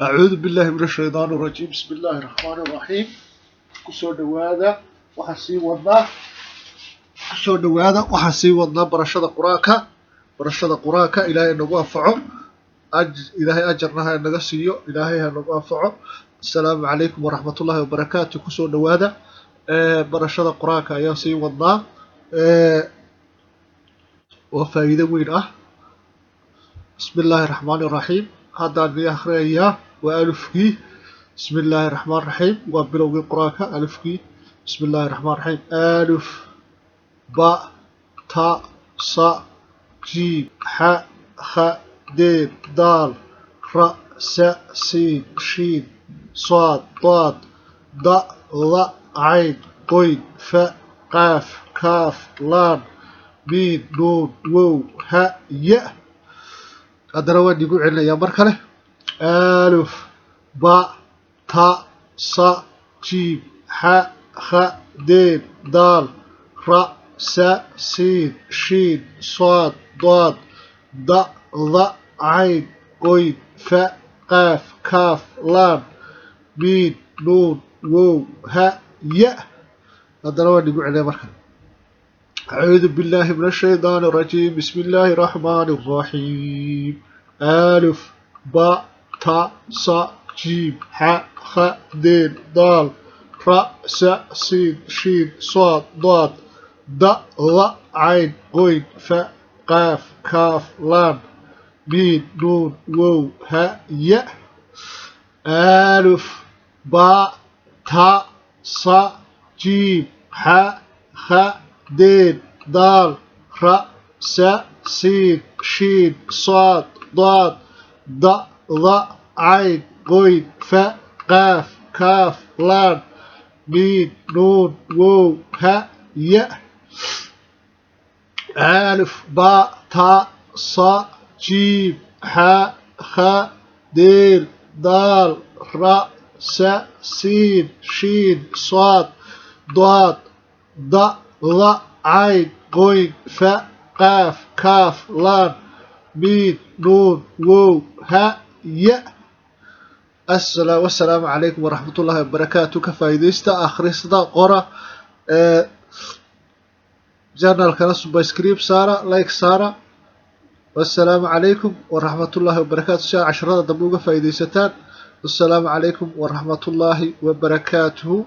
Acuudu billahi min ashaytaan arajiim. Bismi illaahi raxmaani raxiim. Kusoo dhawaada, waxaan sii wadnaa, kusoo dhawaada, waxaan sii wadnaa barashada Qur-aanka. Barashada Qur-aanka Ilaahay nagu anfaco, Ilaahay ajarna ha naga siiyo, Ilaahay ha nagu anfaco. Asalaamu calaykum waraxmatullaahi wabarakaatu. Kusoo dhawaada, barashada Qur-aanka ayaan sii wadnaa oo faa'iido weyn ah. Bismi illaahi raxmaani raxiim. Haddaan idin akhriyayaa waa alufkii. Bismi illaahi raxmaan raxiim. Waa bilowgii Qur-aanka, alufkii. Bismi illaahi raxmaan raxiim. Aluf, ba, ta, sa, jiim, xa, kha, deel, daal, ra, sa, siin, shiin, saad, daad, da, da, cayn, qoyn, fa, qaaf, kaaf, laan, miin, nuun, wow, ha, ya. Haddana waan igu celinayaa mar kale. Aluf, ba, ta, sa, jiim, xa, kha, deel, daal, ra, sa, siin, shiin, saad, daad, da, da, cayn, qoyn, fa, qaaf, kaaf, laan, miin, nuun, wow, ha, ya. Haddana waan igu celinaya mar kale. أعوذ بالله من الشيطان الرجيم. بسم الله الرحمن الرحيم. ألف، با، تا، صا، جيم، ح، خ، دين، دال، را، س، سين، شين، صاد، ضاد، د، ظ، عين، غين، ف، قاف، كاف، لام، ميم، نون، واو، هاء، ياء. ألف، با، تا، صا، جيم، ح، خ، دين، دال، را، س، سين، شين، صاد، ضاد، د، ظ، عين، غين، ف، قاف، كاف، لام، ميم، نون، واو، هاء، ياء. ألف، باء، تاء، صا، جيم، حاء، خاء، ديل، دال، راء، س، سين، شين، صاد، ضاد، ض، ظ، عين، غين، فاء، قاف، كاف، لام، ميم، نون، واو، هاء، ياء. Wasalaamu calaykum waraxmatullaahi wabarakaatu. Ka faa'iidaysta, akhrista, qora, channelkana subscribe saara, like saara. Wassalaamu calaykum waraxmatullaahi wabarakaatu. Si aad casharada dambe uga faa'iidaysataan. Wassalaamu calaykum waraxmatullaahi wabarakaatuhu.